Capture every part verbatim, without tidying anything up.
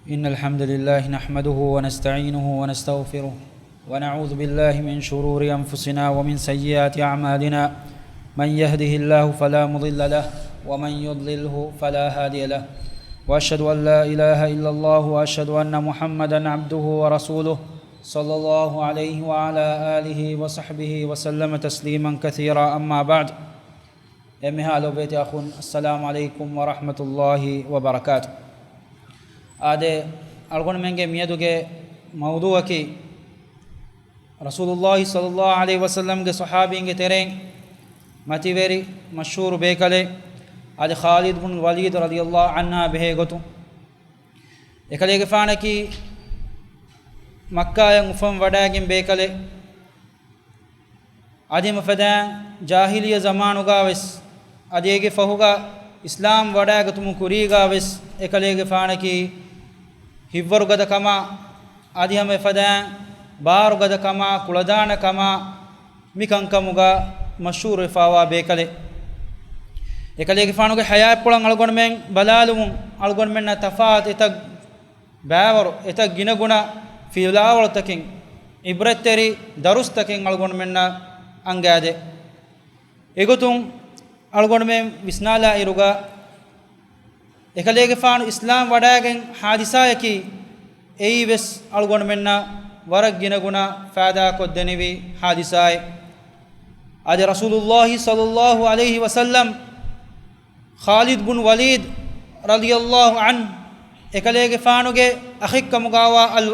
إن الحمد لله نحمده ونستعينه ونستغفره، ونعوذ بالله من شرور أنفسنا ومن سيئات أعمالنا. من يهده الله فلا مضل له، ومن يضلله فلا هادي له. وأشهد أن لا إله إلا الله، وأشهد أن محمدا عبده ورسوله، صلى الله عليه وعلى آله وصحبه وسلم تسليما كثيرا. أما بعد، އެންމެހާ ލޮބުވެތި އަޚުން، އައްސަލާމު ޢަލައިކުމް ވަރަޙްމަތުﷲި ވަބަރަކާތު. އާދެ، އަޅުގަނޑުމެންގެ މިއަދުގެ މައުޟޫޢަކީ، ރަސޫލުﷲި ޞައްލަﷲު ޢަލައިހި ވަސައްލަމްގެ ޞަޙާބީންގެ ތެރެއިން މަތިވެރި މަޝްހޫރު ބޭކަލެއް، އަދި ޚާލިދު ބުނު ވަލީދު ރަޟިޔަﷲު ޢަންހާ ބެހޭ ގޮތުން. އެކަލޭގެފާނަކީ މައްކާއަށް އުފަން ވަޑައިގެން ބޭކަލެއް. އަދި އެފަދައިން ޖާހިލިއްޔަ ޒަމާނުގަ ވެސް، އަދި އޭގެ ފަހުގަ އިސްލާމް ވަޑައިގަތުމުގެ ކުރީގަ ވެސް އެކަލޭގެފާނަކީ ހިތްވަރުގަދަކަމާ، އަދި ހަމަ އެފަދައިން ބާރުގަދަކަމާ، ކުޅަދާނަކަމާ، މި ކަންކަމުގަ މަޝްހޫރުވެފަވާ ބޭކަލެއް. އެކަލޭގެފާނުގެ ޙަޔާތްޕުޅަށް އަޅުގަނޑުމެން ބަލާލުމުން، އަޅުގަނޑުމެންނަށް ތަފާތު އެތައް ބައިވަރު، އެތައް ގިނަގުނަ ފިލާވަޅުތަކެއް، ޢިބްރަތްތެރި ދަރުސްތަކެއް އަޅުގަނޑުމެންނަށް އަންގާދޭ. އެގޮތުން އަޅުގަނޑުމެން ވިސްނާލާ އިރުގަ، އެކަލޭގެފާނު އިސްލާމް ވަޑައިގެން ޙާދިސާއަކީ، އެއީ ވެސް އަޅުގަނޑުމެންނަށް ވަރަށް ގިނަގުނަ ފައިދާކޮށްދެނިވި ޙާދިސާއެއް. އަދި ރަސޫލުﷲި ޞައްލަﷲު ޢަލައިހި ވަސައްލަމް ޚާލިދު ބުނު ވަލީދު ރަޟިޔަﷲު ޢަންހު، އެކަލޭގެފާނުގެ އަޚެއްކަމުގައިވާ އަލް،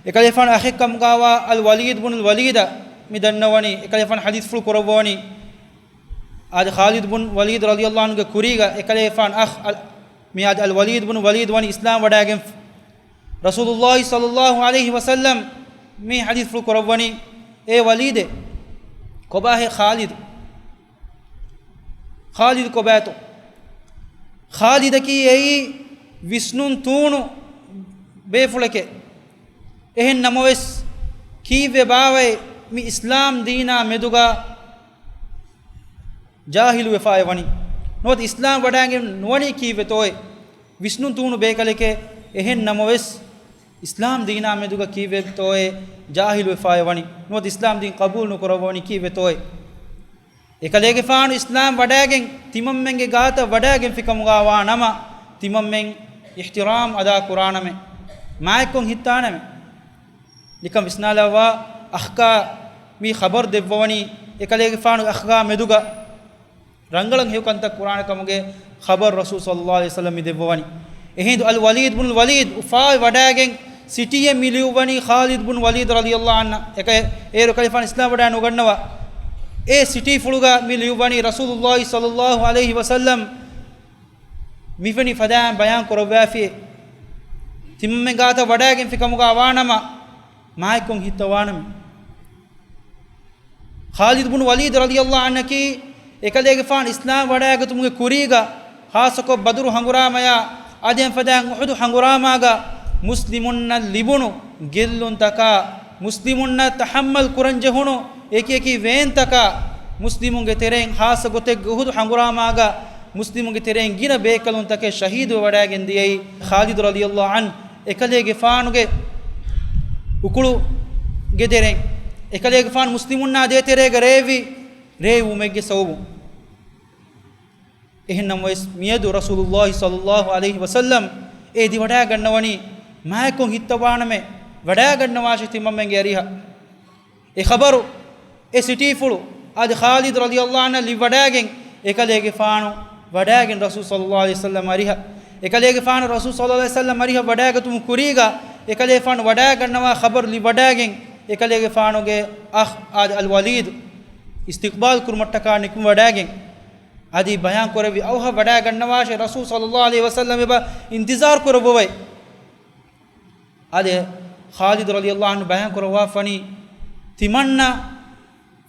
އެކަލޭގެފާނު އަޚެއްކަމުގައިވާ އަލް ވަލީދު ބުނު ވަލީދަށް މި ދަންނަވަނީ، އެކަލޭގެފާނު ޙަދީޘްފުޅު ކުރައްވަނީ. އާދެ، ޚާލިދު ބުނު ވަލީދު ރަޟިޔަﷲު ޢަންހުގެ ކުރީގަ އެކަލޭގެފާނު އަޚް އަލް، މި އާދެ އަލް ވަލީދު ބުނު ވަލީދު ވަނީ އިސްލާމް ވަޑައިގެން. ރަސޫލުﷲި ޞައްލަﷲު ޢަލައިހި ވަސައްލަމް މި ޙަދީޘްފުޅު ކުރައްވަނީ، އޭ ވަލީދޭ، ކޮބާހޭ ޚާލިދު؟ ޚާލިދު ކޮބާތޯ؟ ޚާލިދަކީ އެއީ ވިސްނުން ތޫނު ބޭފުޅެކޭ. އެހެން ނަމަވެސް، ކީއްވެ ބާވައޭ މި އިސްލާމް ދީނާ މެދުގަ ޖާހިލުވެފާއެ ވަނީ؟ ނުވަތަ އިސްލާމް ވަޑައިގެން ނުވަނީ ކީއްވެތޯއޭ؟ ވިސްނުން ތޫނު ބޭކަލެކޭ. އެހެން ނަމަވެސް، އިސްލާމް ދީނާ މެދުގަ ކީއްވެތޯއޭ ޖާހިލުވެފާއެ ވަނީ؟ ނުވަތަ އިސްލާމް ދީން ޤަބޫލު ނުކުރައްވަނީ ކީއްވެތޯއޭ؟ އެކަލޭގެފާނު އިސްލާމް ވަޑައިގެން ތިމަންމެންގެ ގާތަށް ވަޑައިގެންފިކަމުގަ ވާ ނަމަ، ތިމަންމެން އިޙްތިރާމް އަދާ ކުރާނަމޭ، މާތްކޮށް ހިއްތާނަމޭ. ނިކަން ވިސްނާލައްވާ، އަޚްކާ މި ޚަބަރު ދެއްވަވަނީ، އެކަލޭގެފާނު އަޚްގާ މެދުގަ ރަނގަޅަށް ހެޔޮ ކަންތައް ކުރާނެ ކަމުގެ ޚަބަރު ރަސޫލު ޞައްލަﷲު ޢަލައިހި ވަސައްލަމް މި ދެއްވަވަނީ. އެހިނދު އަލް ވަލީދު ބުނުލް ވަލީދު އުފާވެ ވަޑައިގެން ސިޓީއެއް މި ލިޔުއްވަނީ ޚާލިދު ބުނު ވަލީދު ރަޟިޔަﷲު ޢަންހު. އެކަ-، އޭރު އެކަލޭގެފާނު އިސްލާމް ވަޑައި ނުގަންނަވާ. އެ ސިޓީފުޅުގަ މި ލިޔުއްވަނީ ރަސޫލުﷲި ޞައްލަﷲު ޢަލައިހި ވަސައްލަމް މިފެނި ފަދައިން ބަޔާން ކުރައްވާފިއޭ. ތިމަންމެން ގާތަށް ވަޑައިގެންފި ކަމުގަ ވާނަމަ، މާތްކޮށް ހިއްތަވާނަމޭ. ޚާލިދު ބުނު ވަލީދު ރަޟިޔަﷲު ޢަންހަކީ، އެކަލޭގެފާނު އިސްލާމް ވަޑައިގަތުމުގެ ކުރީގަ، ޚާއްޞަކޮށް ބަދުރު ހަނގުރާމަޔާ، އަދި އެފަދައިން އުޙުދު ހަނގުރާމާގަ، މުސްލިމުންނަށް ލިބުނު ގެއްލުންތަކާ، މުސްލިމުންނަށް ތަޙައްމަލް ކުރަންޖެހުނު އެކިއެކި ވޭންތަކާ، މުސްލިމުންގެ ތެރެއިން ޚާއްޞަ ގޮތެއްގެ އުޙުދު ހަނގުރާމާގަ، މުސްލިމުންގެ ތެރެއިން ގިނަ ބޭކަލުންތަކެއް ޝަހީދުވެވަޑައިގެން ދިޔައީ ޚާލިދު ރަޟިޔަﷲު ޢަންހު. އެކަލޭގެފާނުގެ އުކުޅުގެ ތެރެއިން، އެކަލޭގެފާނު މުސްލިމުންނާ ދޭތެރޭގަ ރޭވި، ރޭވުމެއްގެ ސަބަބުން. އެހެންނަމަވެސް، މިއަދު ރަސޫލުﷲި ޞައްލަﷲު ޢަލައިހި ވަސައްލަމް އެ ދިވަޑައިގަންނަވަނީ، މާތްކޮށް ހިއްތަވާނަމޭ، ވަޑައިގަންނަވާށޭ ތިމަންމެންގެ އަރިހަށް. އެ ޚަބަރު، އެ ސިޓީފުޅު، އަދި ޚާލިދު ރަޟިޔަﷲު ޢަންހު ލިއްވަޑައިގެން، އެކަލޭގެފާނު ވަޑައިގެން ރަސޫލު ޞައްލަﷲު ޢަލައިހި ވަސައްލަމް އަރިހަށް، އެކަލޭގެފާނު ރަސޫލު ޞައްލަﷲު ޢަލައިހި ވަސައްލަމް އަރިހަށް ވަޑައިގަތުމުގެ ކުރީގަ، އެކަލޭގެފާނު ވަޑައިގަންނަވާ ޚަބަރު ލިއްވަޑައިގެން، އެކަލޭގެފާނުގެ އަޚް އާދެ އަލް ވަލީދު އިސްތިޤްބާލް ކުރުމަށްޓަކާ ނިކުމެވަޑައިގެން، އަދި ބަޔާން ކުރެއްވި އަވަހަށް ވަޑައިގަންނަވާށޭ، ރަސޫލު ޞައްލަﷲު ޢަލައިހި ވަސައްލަމް އެބަ އިންތިޒާރު ކުރައްވަވައި. އާދެ، ޚާލިދު ރަޟިޔަﷲު ޢަންހު ބަޔާން ކުރައްވާފަނީ، ތިމަންނަ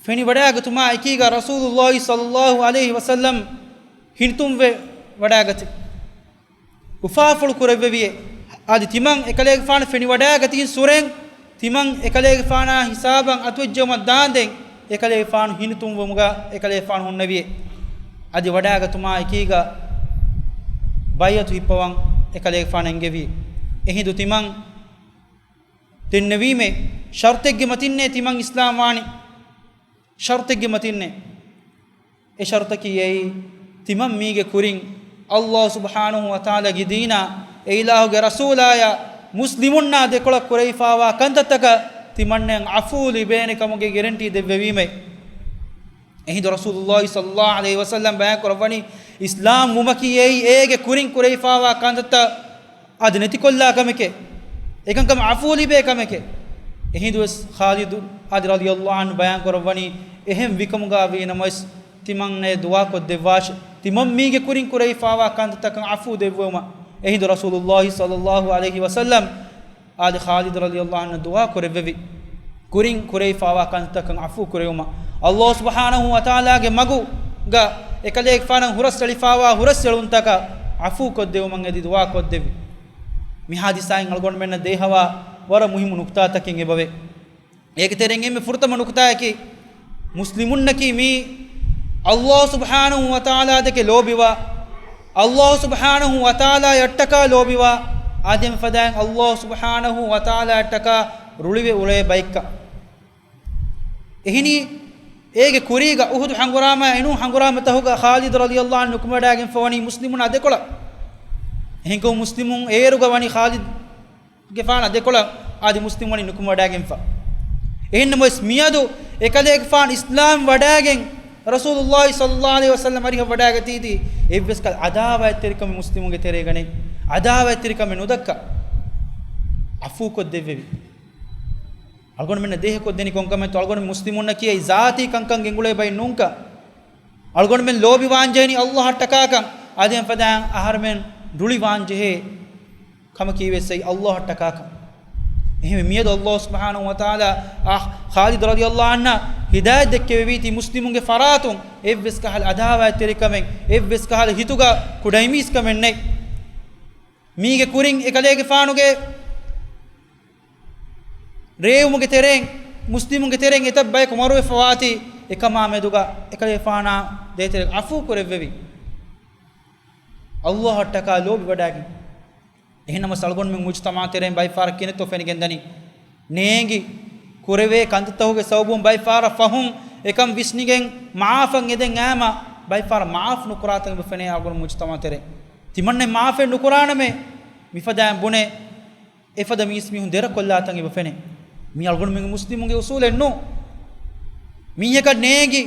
ފެނިވަޑައިގަތުމާ އެކީގަ ރަސޫލުﷲި ޞައްލަﷲު ޢަލައިހި ވަސައްލަމް ހިނިތުންވެ ވަޑައިގަތެ. އުފާފުޅު ކުރެއްވެވިއޭ. އަދި ތިމަން އެކަލޭގެފާނު ފެނިވަޑައިގަތީން ސުރެން، ތިމަން އެކަލޭގެފާނާ ހިސާބަށް އަތުވެއްޖެއުމަށް ދާންދެން، އެކަލޭގެފާނު ހިނިތުންވުމުގަ އެކަލޭގެފާނު ހުންނެވިއޭ. އަދި ވަޑައިގަތުމާ އެކީގަ ބައިޢަތު ހިއްޕަވަން އެކަލޭގެފާނު އެންގެވިއޭ. އެހިނދު ތިމަން ދެންނެވީމޭ، ޝަރުތެއްގެ މަތިންނޭ ތިމަން އިސްލާމް ވާނީ. ޝަރުތެއްގެ މަތިންނޭ. އެ ޝަރުތަކީ އެއީ، ތިމަން މީގެ ކުރިން ﷲ ސުބްޙާނަހޫ ވަތަޢާލާގެ ދީނާ، އެ އިލާހުގެ ރަސޫލާޔާ، މުސްލިމުންނާ ދެކޮޅަށް ކުރެވިފާވާ ކަންތައްތަކަށް ތިމަންނައަށް ޢަފޫ ލިބޭނެ ކަމުގެ ގެރެންޓީ ދެއްވެވީމޭ. އެހިނދު ރަސޫލުﷲ ޞައްލަﷲ ޢަލައިހި ވަސައްލަމް ބަޔާން ކުރައްވަނީ، އިސްލާމް ވުމަކީ އެއީ އޭގެ ކުރިން ކުރެވިފާވާ ކަންތައްތައް އަދި ނެތިކޮށްލާ ކަމެކޭ. އެކަންކަމަށް ޢަފޫ ލިބޭ ކަމެކޭ. އެހިނދުވެސް ޚާލިދު އަދި ރަޟިޔަﷲ ޢަންހު ބަޔާން ކުރައްވަނީ، އެހެން ވިކަމުގަ ވީނަމަވެސް ތިމަންނައަށް ދުޢާ ކޮށްދެއްވާށި، ތިމަން މީގެ ކުރިން ކުރެވިފާވާ ކަންތައްތަކަށް ޢަފޫ ދެއްވުމަށް. އެހިނދު ރަސޫލުﷲ ޞައްލަﷲ ޢަލައިހި ވަސައްލަމް އާދެ، ޚާލިދު ރަޟިޔަﷲ ޢަންހު ދުޢާ ކުރެއްވެވި. ކުރިން ކުރެވިފާވާ ކަންތައްތަކަށް ޢަފޫ ކުރެވުމަށް، ﷲ ސުބްޙާނަހޫ ވަތަޢާލާގެ މަގުގަ އެކަލޭގެފާނަށް ހުރަސްއެޅިފާވާ ހުރަސްއެޅުންތަކަށް ޢަފޫ ކޮށްދެވުމަށް އެދި ދުޢާ ކޮށްދެއްވި. މި ޙާދިސާއިން އަޅުގަނޑުމެންނަށް ދޭހަވާ ވަރަށް މުހިއްމު ނުކުތާތަކެއް އެބަވޭ. އޭގެ ތެރެއިން އެންމެ ފުރަތަމަ ނުކުތާއަކީ، މުސްލިމުންނަކީ މީ ﷲ ސުބްޙާނަހޫ ވަތަޢާލާ ދެކެ ލޯބިވާ، ﷲ ސުބްޙާނަހޫ ވަތަޢާލާ އަށްޓަކާ ލޯބިވާ، އާދެ، އެފަދައިން ﷲ ސުބްޙާނަހޫ ވަތަޢާލާ އަށްޓަކާ ރުޅިވެ އުޅޭ ބައެއްކަން. އެހެނީ، އޭގެ ކުރީގަ އުޙުދު ހަނގުރާމާ އެނޫން ހަނގުރާމަތަކުގަ ޚާލިދު ރަޟިޔަﷲ ޢަންހު ނުކުމެވަޑައިގެންފަ ވަނީ މުސްލިމުންނާ ދެކޮޅަށް. އެހެންކަމުން މުސްލިމުން އޭރުގަ ވަނީ ޚާލިދު ގެފާނާ ދެކޮޅަށް އާދެ، މުސްލިމް ވަނީ ނުކުމެވަޑައިގެންފަ. އެހެންނަމަވެސް މިއަދު އެކަލޭގެފާނު އިސްލާމް ވަޑައިގެން ރަސޫލުﷲ ޞައްލަﷲ ޢަލައިހި ވަސައްލަމް އަރިހަށް ވަޑައިގަތީތީ، އެއްވެސް ކަލަ ޢަދާވާތްތެރިކަމެއް މުސްލިމުންގެ ތެރޭގަ ނެތް. ޢަދާވާތްތެރިކަމެއް ނުދައްކާ ޢަފޫކޮށްދެއްވެވި. އަޅުގަނޑުމެންނަށް ދޭހަކޮށްދެނީ ކޮންކަމެއްތޯ؟ އަޅުގަނޑު މުސްލިމުންނަކީ އެއީ ޒާތީ ކަންކަން ގެންގުޅޭ ބައެއް ނޫންކަން. އަޅުގަނޑުމެން ލޯބިވާންޖެހެނީ ﷲ އަށްޓަކާކަން. އާދެ، އެފަދައިން އަހަރުމެން ރުޅިވާންޖެހޭ ކަމަކީވެސް އެއީ ﷲ އަށްޓަކާކަން. އެހެންވެ، މިއަދު ﷲ ސުބްޙާނަހޫ ވަތަޢާލާ އާ، ޚާލިދު ރަޟިޔަﷲ ޢަންހަށް ހިދާޔަތް ދެއްކެވެވީތީ މުސްލިމުންގެ ފަރާތުން އެއްވެސް ކަހަލަ ޢަދާވާތްތެރިކަމެއް، އެއްވެސް ކަހަލަ ހިތުގަ ކުޑައިމީސްކަމެއް ނެތް. މީގެ ކުރިން އެކަލޭގެފާނުގެ ރޭވުމުގެ ތެރެއިން، މުސްލިމުންގެ ތެރެއިން އެތައް ބަޔަކު މަރުވެފަ ވާތީ، އެކަމާ މެދުގަ އެކަލޭފާނާ ދޭތެރޭގަ ޢަފޫ ކުރެއްވެވި. ﷲ އަށްޓަކާ ލޯބިވަޑައިގެން. އެހެންނަމަވެސް އަޅުގަނޑުމެން މުޖުތަމަޢު ތެރެއިން ބައެއް ފަހަރަށް ކިހިނެއްތޯ ފެނިގެންދަނީ؟ ނޭނގި ކުރެވޭ ކަންތައްތަކުގެ ސަބަބުން ބައެއް ފަހަރަށް ފަހުން އެކަން ވިސްނިގެން މަޢާފަށް އެދެން އައީމަ، ބައެއް ފަހަރަށް މަޢާފް ނުކުރާތަން އެބަ ފެނޭ އަޅުގަނޑު މުޖުތަމަޢު ތެރެއިން. ތިމަންނަ މަޢާފެއް ނުކުރާނަމޭ، މިފަދައިން ބުނޭ، އެފަދަ މީސްމީހުން ދެރަކޮށްލާތަން އެބަ ފެނޭ. މީ އަޅުގަނޑުމެންގެ މުސްލިމުންގެ އުސޫލެއް ނޫން. މީހަކަށް ނޭނގި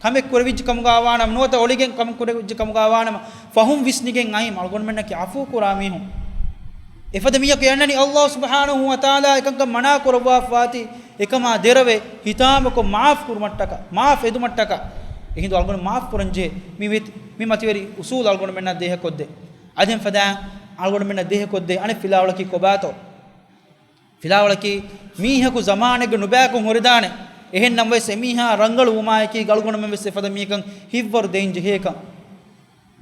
ކަމެއް ކުރެވިއްޖެ ކަމުގަ ވާނަމަ، ނުވަތަ އޮޅިގެން ކަމެއް ކުރެވިއްޖެ ކަމުގަ ވާނަމަ، ފަހުން ވިސްނިގެން އައީމަ، އަޅުގަނޑުމެންނަކީ ޢަފޫ ކުރާ މީހުން. އެފަދަ މީހަކު އެ އަންނަނީ ﷲ ސުބްޙާނަހޫ ވަތަޢާލާ އެކަންކަން މަނާ ކުރައްވާފަ ވާތީ، އެކަމާ ދެރަވެ ހިތާމަކޮށް މަޢާފް ކުރުމަށްޓަކާ، މަޢާފް އެދުމަށްޓަކާ. އެހިނދު އަޅުގަނޑު މަޢާފް ކުރަންޖެހޭ މި، މި، މި މަތިވެރި އުސޫލު އަޅުގަނޑުމެންނަށް ދޭހަކޮށްދޭ. އަދި އެފަދައިން އަޅުގަނޑުމެންނަށް ދޭހަކޮށްދޭ އަނެއް ފިލާވަޅަކީ ކޮބާތޯ؟ ފިލާވަޅަކީ މީހަކު ޒަމާނެއްގަ ނުބައިކޮށް ހުރެދާނެ. އެހެން ނަމަވެސް އެމީހާ ރަނގަޅު ވުމާއެކީ އަޅުގަނޑުމެން ވެސް އެފަދަ މީހަކަށް ހިތްވަރު ދޭން ޖެހޭކަން.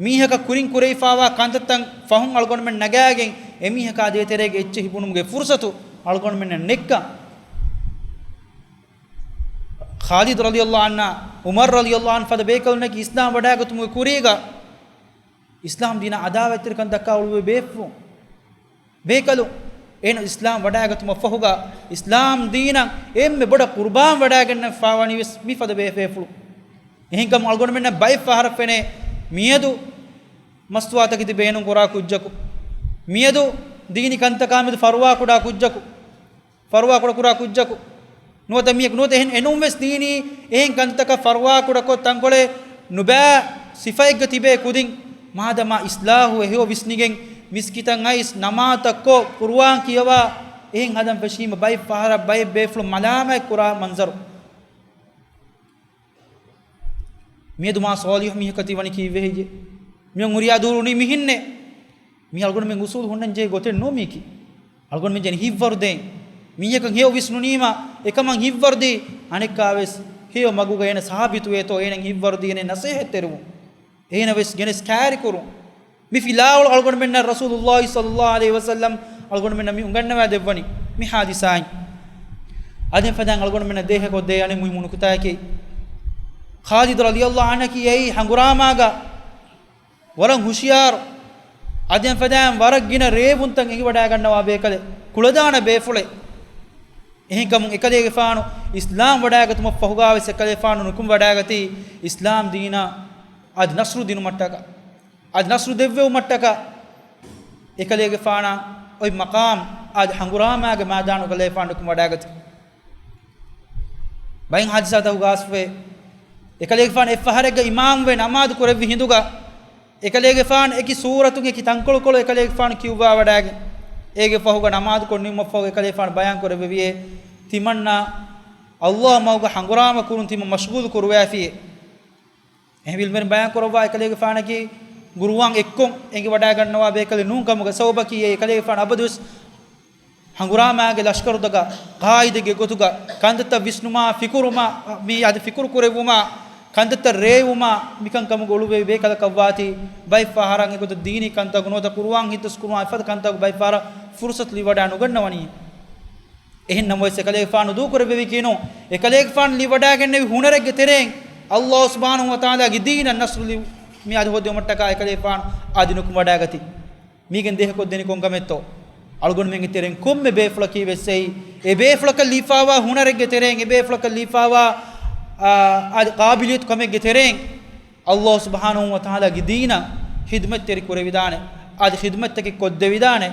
މީހަކަށް ކުރިން ކުރެވިފާވާ ކަންތައްތައް ފަހުން އަޅުގަނޑުމެން ނަގާގެން އެމީހަކާ ދޭތެރޭގަ އެއްޗެހި ބުނުމުގެ ފުރުސަތު އަޅުގަނޑުމެންނަށް ނެއްކަން. ޚާލިދު ރަޟިޔަﷲ ޢަންހު، ޢުމަރު ރަޟިޔަﷲ ޢަންހު ފަދަ ބޭކަލުންނަކީ އިސްލާމް ވަޑައިގަތުމުގެ ކުރީގަ އިސްލާމް ދީނާ އަދާވަތްތެރިކަން ދައްކާ އުޅުއްވި ބޭފުޅުން. ބޭކަލުން. އޭނަ އިސްލާމް ވަޑައިގަތުމަށް ފަހުގަ އިސްލާމް ދީނަށް އެންމެ ބޮޑަށް ޤުރުބާން ވަޑައިގަންނަފާވަނީ ވެސް މިފަދަ ބޭފުޅުން. އެހެންކަމުން އަޅުގަނޑުމެންނަށް ބައެއް ފަހަރަށް ފެނޭ މިއަދު މަސްތުވާތަކެތި ބޭނުންކުރާ ކުއްޖަކު، މިއަދު ދީނީ ކަންތަކާމެދު ފަރުވާކުޑާ ކުއްޖަކު، ފަރުވާކުޑަކުރާ ކުއްޖަކު ނުވަތަ މީހަކު ނުވަތަ އެހެން އެނޫން ވެސް ދީނީ އެހެން ކަންތަކަށް ފަރުވާކުޑަކޮށް ތަންކޮޅެއް ނުބައި ސިފައެއްގަ ތިބޭ ކުދިން، މާދަމާ އިޞްލާޙު އެހެޔޮ ވިސްނިގެން މިސްކިތަށް އައިސް ނަމާދުތައްކޮށް ޤުރުއާން ކިޔަވާ އެހެން ހަދަން ފެށީމަ ބައެއް ފަހަރަށް ބައެއް ބޭފުޅުން މަލާމާތްކުރާ މަންޒަރު. މިއަދު މާ ޞާލިޙު މީހަކަށް ތި ވަނީ ކީއްވެ ހެއްޔޭ؟ މިއޮން ހުރިހާ ދުވަހު ނޫނީ މިހެންނޭ. މީ އަޅުގަނޑުމެން އުޞޫލު ހުންނަން ޖެހޭ ގޮތެއް ނޫން މީކީ. އަޅުގަނޑުމެން ޖެހޭނީ ހިތްވަރުދޭން. މީހަކަށް ހެޔޮ ވިސްނުނީމަ، އެކަމަށް ހިތްވަރުދީ، އަނެއްކާވެސް ހެޔޮ މަގުގަ އޭނަ ސާބިތުވޭތޯ، އޭނަ ހިތްވަރުދީ އޭނަ ނަސޭހަތްތެރިވުން. އޭނަ ވެސް ގެނެސް ކައިރިކުރުން. މި ފިލާވަޅު އަޅުގަނޑުމެންނަށް ރަސޫލުﷲ ޞައްލަﷲ ޢަލައިހި ވަސައްލަމް އަޅުގަނޑުމެންނަށް މި އުނގަންނަވާ ދެއްވަނީ މި ޙާދިސާއިން. އަދި ފަދައިން އަޅުގަނޑުމެންނަށް ދޭހަކޮށްދޭ އަނެއް މުހިއްމު ނުކުތާއަކީ، ޚާލިދު ރަޟިޔަﷲ ޢަންހަކީ އެއީ ހަނގުރާމާގަ ވަރަށް ހުޝިޔާރު، އަދި އެފަދައިން ވަރަށް ގިނަ ރޭވުންތައް އެނގިވަޑައިގަންނަވާ ބޭކަލެއް، ކުޅަދާނަ ބޭފުޅެއް. އެހެންކަމުން އެކަލޭގެފާނު އިސްލާމް ވަޑައިގަތުމަށްފަހުގާވެސް އެކަލޭފާނު ނުކުމެވަޑައިގަތީ އިސްލާމް ދީނަށް އަދި ނަޞްރު ދިނުމަށްޓަކާ، އަދި ނަޞްރު ދެއްވެވުމަށްޓަކާ. އެކަލޭގެފާނަށް އޮތް މަޤާމް އަދި ހަނގުރާމައިގެ މައިދާނު އެކަލޭފާނު ނުކުމެވަޑައިގަތީ. ބައެއް ހާދިސާތަކުގަ އަސްފަވޭ، އެކަލޭގެފާނު އެއްފަހަރެއްގަ އިމާމްވެ ނަމާދު ކުރެއްވި ހިނދުގަ، އެކަލޭގެފާނު އެކި ސޫރަތުން އެކި ތަންކޮޅުކޮޅު އެކަލޭގެފާނު ކިޔުއްވާވަޑައިގެން، އޭގެ ފަހުގަ ނަމާދުކޮށް ނިމުމަށްފަހު އެކަލޭގެފާނު ބަޔާން ކުރެއްވެވިއޭ، ތިމަންނަ ﷲ މަގުގަ ހަނގުރާމަ ކުރުން ތިމަން މަޝްޣޫލު ކުރުވައިފިއޭ. އެހެންވީމަ އިލްމުވެރިން ބަޔާން ކުރައްވާ އެކަލޭގެފާނަކީ ގުރުއާން އެއްކޮށް އެނގިވަޑައިގަންނަވާ ބޭކަލެއް ނޫން ކަމުގަ. ސަބަބަކީ އެ އެކަލޭގެފާނު އަބަދުވެސް ހަނގުރާމައިގެ ލަޝްކަރުތަކަށް ޤާއިދެއްގެ ގޮތުގަ ކަންތައްތައް ވިސްނުމާ، ފިކުރުމާ، މި އަދި ފިކުރު ކުރެއްވުމާ، ކަންތައްތައް ރޭވުމާ، މިކަން ކަމުގަ އުޅުއްވެވި ބޭކަލަކަށްވާތީ، ބައެއް ފަހަރަށް އެގޮތަށް ދީނީ ކަންތަކު ނުވަތަ ޤުރުއާން ހިއްދަސް ކުރުމާ އެފަދަ ކަންތަކު ބައެއް ފަހަރަށް ފުރުޞަތު ލިބިވަޑައި ނުގަންނަވަނީ. އެހެން ނަމަވެސް އެކަލޭގެފާނު ދޫކުރެއްވެވީކީ ނޫން. އެކަލޭގެފާނު ލިބިވަޑައިގެންނެވި ހުނަރެއްގެ ތެރެއިން ﷲ ސުބްޙާނަހޫ ވަތަޢާލާގެ ދީނަށް ނަޞްރު ލިބި މި އަދި ހޯދިވުމަށްޓަކާ އެކަލޭގެފާނު އަދި ނުކުމެވަޑައިގަތީ. މީގެން ދޭހަކޮށްދެނީ ކޮންކަމެއްތޯ؟ އަޅުގަނޑުމެންގެ ތެރެއިން ކޮންމެ ބޭފުޅަކީ ވެސް އެއީ، އެ ބޭފުޅަކަށް ލިބިފައިވާ ހުނަރެއްގެ ތެރެއިން، އެ ބޭފުޅަކަށް ލިބިފައިވާ، އާ، އަދި ޤާބިލިއްޔަތު ކަމެއްގެ ތެރެއިން ﷲ ސުބްޙާނަހޫ ވަތަޢާލާގެ ދީނަށް ޚިދުމަތްތެރި ކުރެވިދާނެ، އަދި ޚިދުމަތްތަކެއް ކޮށްދެވިދާނެ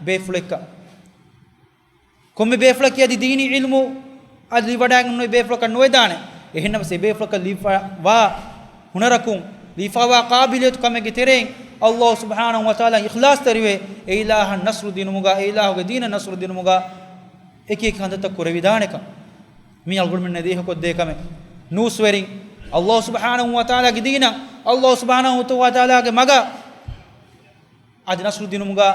ބޭފުޅެއްކަން. ކޮންމެ ބޭފުޅަކީ އަދި ދީނީ ޢިލްމު އަދި ލިބިވަޑައިގަންނަ ބޭފުޅަކަށް ނުވެދާނެ. އެހެންނަމަވެސް އެ ބޭފުޅަކަށް ލިބިފައިވާ ހުނަރަކުން، ލިބިފައިވާ ޤާބިލިއްޔަތު ކަމެއްގެ ތެރެއިން ﷲ ސުބްޙާނަހޫ ވަތަޢާލާ އިޚްލާޞްތެރިވެ، އެ އިލާހަށް ނަޞްރު ދިނުމުގަ، އެ އިލާހުގެ ދީނަށް ނަޞްރު ދިނުމުގަ އެކި އެކި ކަންތައްތައް ކުރެވިދާނެކަން. މީ އަޅުގަނޑުމެންނަށް ދޭހަކޮށްދޭ ކަމެއް. ނޫސްވެރިން ﷲ ސުބްޙާނަހޫ ވަތަޢާލާގެ ދީނަށް، ﷲ ސުބްޙާނަހޫ ވަތަޢާލާގެ މަގަށް އަދި ނަޞްރު ދިނުމުގަ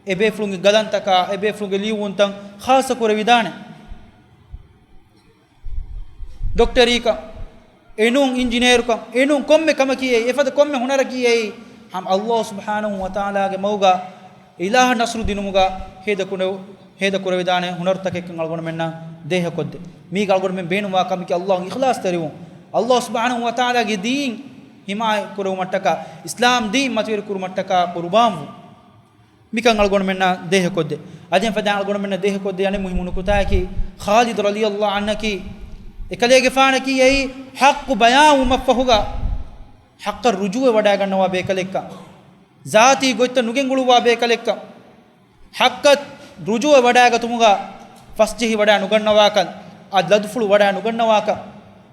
އެބޭފުޅުންގެ ގަލަންތަކާ، އެބޭފުޅުންގެ ލިޔުއްވުންތައް ޚާއްޞަ ކުރެވިދާނެ. ޑޮކްޓަރީކަން، އެނޫން އިންޖިނޭރުކަން، އެނޫން ކޮންމެ ކަމަކީ އެއީ، އެފަދަ ކޮންމެ ހުނަރަކީ އެއީ، ހަމަ ﷲ ސުބްޙާނަހޫ ވަތަޢާލާގެ މަގުގަ އިލާހަށް ނަޞްރު ދިނުމުގަ ހޭދަ ކުރެ-، ހޭދަ ކުރެވިދާނެ ހުނަރުތަކެއްކަން އަޅުގަނޑުމެންނަށް ދޭހަކޮށްދޭ. މީގަ އަޅުގަނޑުމެން ބޭނުންވާ ކަމަކީ ﷲ އިޚްލާޞްތެރިވުން. ﷲ ސުބްޙާނަހޫ ވަތަޢާލާގެ ދީން ޙިމާޔަތް ކުރެވުމަށްޓަކާ، އިސްލާމް ދީން މަތިވެރި ކުރުމަށްޓަކާ ޤުރުބާންވުން. މިކަން އަޅުގަނޑުމެންނަށް ދޭހަކޮށްދޭ. އަދި އެފަދައިން އަޅުގަނޑުމެންނަށް ދޭހަކޮށްދޭ އަނެއް މުހިއްމު ނުކުތާއަކީ، ޚާލިދު ރަޟިޔަﷲ ޢަންހަކީ، އެކަލޭގެފާނަކީ އެއީ ޙައްޤު ބަޔާންވުމަށްފަހުގަ، ޙައްޤަށް ރުޖޫޢަވެވަޑައިގަންނަވާ ބޭކަލެއްކަން، ޒާތީ ގޮތްތައް ނުގެންގުޅުއްވާ ބޭކަލެއްކަން، ޙައްޤަށް ރުޖޫޢަވެވަޑައިގަތުމުގަ ފަސްޖެހިވަޑައި ނުގަންނަވާކަން، އަދި ލަދުފުޅު ވަޑައި ނުގަންނަވާކަން،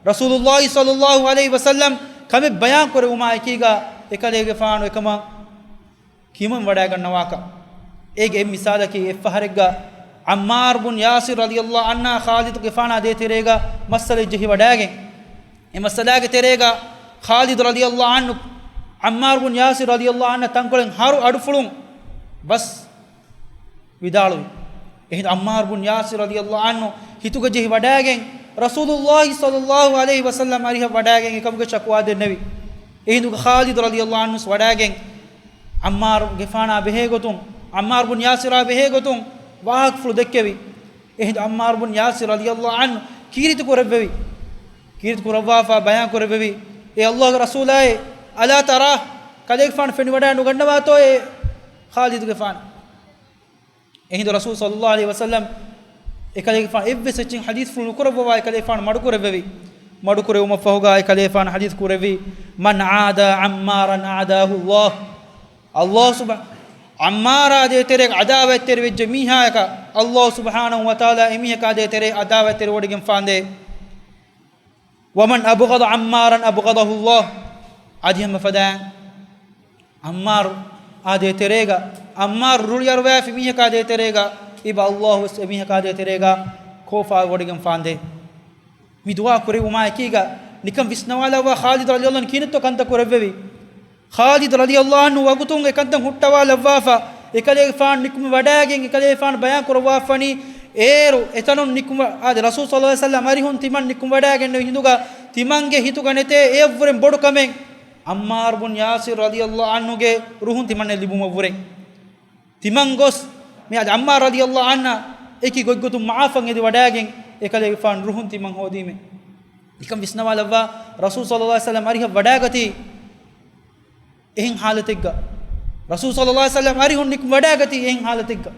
ރަސޫލުﷲ ޞައްލަﷲ ޢަލައިހި ވަސައްލަމް ކަމެއް ބަޔާން ކުރެވުމާ އެކީގަ އެކަލޭގެފާނު އެކަމަށް ކިޔަމަން ވަޑައިގަންނަވާކަން. އޭގެ އެއް މިސާލަކީ، އެއްފަހަރެއްގަ ޢައްމާރު ބުން ޔާސިރު ރަޟިޔަﷲ ޢަންހާ ޚާލިދުގެފާނާ ދޭތެރޭގަ މައްސަލައެއް ޖެހިވަޑައިގެން، އެ މައްސަލާގެ ތެރޭގަ ޚާލިދު ރަޟިޔަﷲ ޢަންހު ޢައްމާރު ބުން ޔާސިރު ރަޟިޔަﷲ ޢަންހަށް ތަންކޮޅެއް ހަރު އަޑުފުޅުން ބަސް ވިދާޅުވި. އެހިނދު ޢައްމާރު ބުން ޔާސިރު ރަޟިޔަﷲ ޢަންހު ހިތުގަ ޖެހި ވަޑައިގެން، ރަސޫލުﷲ ޞައްލަﷲ ޢަލައިހި ވަސައްލަމް އަރިހަށް ވަޑައިގެން އެކަމުގެ ޝަކުވާ ދެންނެވި. އެހިނދުގަ ޚާލިދު ރަޟިޔަﷲ ޢަންހު ވަޑައިގެން، ޢައްމާރުގެފާނާ ބެހޭގޮތުން، ޢައްމާރު ބުން ޔާސިރާ ބެހޭގޮތުން ވާހަކަފުޅު ދެއްކެވި. އެހިނދު ޢައްމާރު ބުން ޔާސިރު ރަޟިޔަﷲ ޢަންހު ކީރިތި ކުރެއްވެވި. ކީރިތި ކުރައްވާފަ ބަޔާން ކުރެއްވެވި. އޭ ﷲގެ ރަސޫލާއޭ، ألا تراه، ކަލޭގެފާނު ފެނިވަޑައި ނުގަންނަވާތޯއޭ ޚާލިދުގެފާނު؟ އެހިނދު ރަސޫލު ޞައްލަﷲ ޢަލައިހި ވަސައްލަމް އެކަލޭގެފާނު އެއްވެސް އެއްޗެއް ޙަދީޘްފުޅު ނުކުރައްވަވާ އެކަލޭގެފާނު މަޑުކުރެއްވެވި. މަޑުކުރެވުމަށްފަހުގަ އެކަލޭގެފާނު ޙަދީޘް ކުރެއްވި، من عادى عمارا عاداه الله. ﷲ ސުބް-، ޢައްމާރާ ދޭތެރޭގަ ޢަދާވަތްތެރިވެއްޖެ މީހާޔަކަށް، ﷲ ސުބްޙާނަހޫ ވަތަޢާލާ އެމީހަކާ ދޭތެރޭ ޢަދާވަތްތެރިވޮޑިގެންފާނދޭ. ومن أبغض عمارا أبغضه الله. އަދި ހަމަ ފަދައިން ޢައްމާރު އާ ދޭތެރޭގަ، ޢައްމާރު ރުޅިއަރުވައިފި މީހަކާ ދޭތެރޭގަ، އިބަ ﷲ ވެސް އެމީހަކާ ދޭތެރޭގަ ކޯފާވެވޮޑިގެންފާނދޭ. މި ދުޢާ ކުރެވުމާ އެކީގަ، ނިކަން ވިސްނަވާލައްވާ ޚާލިދު ރަޟިޔަﷲ ޢަންހު ކިހިނެއްތޯ ކަންތައް ކުރެއްވެވީ. ޚާލިދު ރަޟިޔަﷲ ޢަންހު ވަގުތުން އެކަންތައް ހުއްޓަވާލައްވާފަ، އެކަލޭގެފާނު ނިކުމެވަޑައިގެން، އެކަލޭގެފާނު ބަޔާން ކުރައްވާފަނީ، އޭރު އެތަނުން ނިކުމެ-، އާދެ، ރަސޫލު ޞައްލަﷲ ޢަލައިހި ވަސައްލަމް އަރިހުން ތިމަން ނިކުމެވަޑައިގެންނެވި ހިނދުގަ، ތިމަންގެ ހިތުގަ ނެތޭ އެއަށްވުރެން ބޮޑު ކަމެއް، ޢައްމާރު ބުން ޔާސިރު ރަޟިޔަﷲ ޢަންހުގެ ރުހުން ތިމަންނަށް ލިބުމަށްވުރެން. ތިމަން ގޮސް، މި އަދި ޢައްމާރު ރަޟިޔަﷲ ޢަންހަށް އެކި ގޮތްގޮތުން މަޢާފަށް އެދިވަޑައިގެން، އެކަލޭގެފާނު ރުހުން ތިމަން ހޯދީމޭ. ނިކަން ވިސްނަވާލައްވާ، ރަސޫލު ޞައްލަﷲ ޢަލައިހި ވަސައްލަމް އަރިހަށް ވަޑައިގަތީ، އެހެން ޙާލަތެއްގަ، ރަސޫލު ޞައްލައްލާހު ޢަލައިހި ވަސައްލަމް އަރިހުން ނިކުމެ ވަޑައިގަތީ އެހެން ޙާލަތެއްގަ.